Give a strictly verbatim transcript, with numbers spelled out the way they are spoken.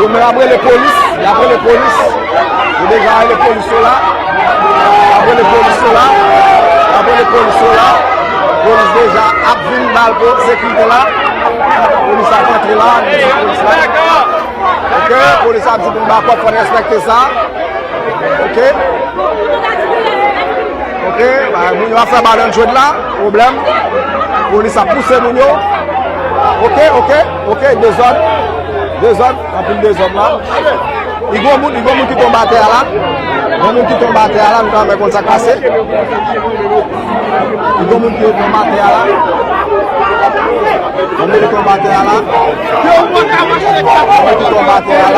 Men y ap rele polis, y ap rele polis. Yo deja rele polis yo la. Y ap rele polis yo la. Y ap rele polis yo la. Polis deja ap vin ba l pou sekirite la. Polis ap antre la, nou di polis la. Ok, polis ap di pou n ba kòb, fò n respekte sa. Ok. Ok, ba, moun yo ap fè banan jwèt la, pwoblèm. Polis ap pouse moun yo. Ok, ok, ok, dezòd. Dezòd, anpil dezòd la. Li gon moun, li gon moun ki tonbe atè a la. Gon moun ki tonbe atè a la, nou ta renmen konn sa k pase. Li gon moun ki tonbe atè a la. Gon moun ki tonbe atè a la. Gon moun ki tonbe atè a la.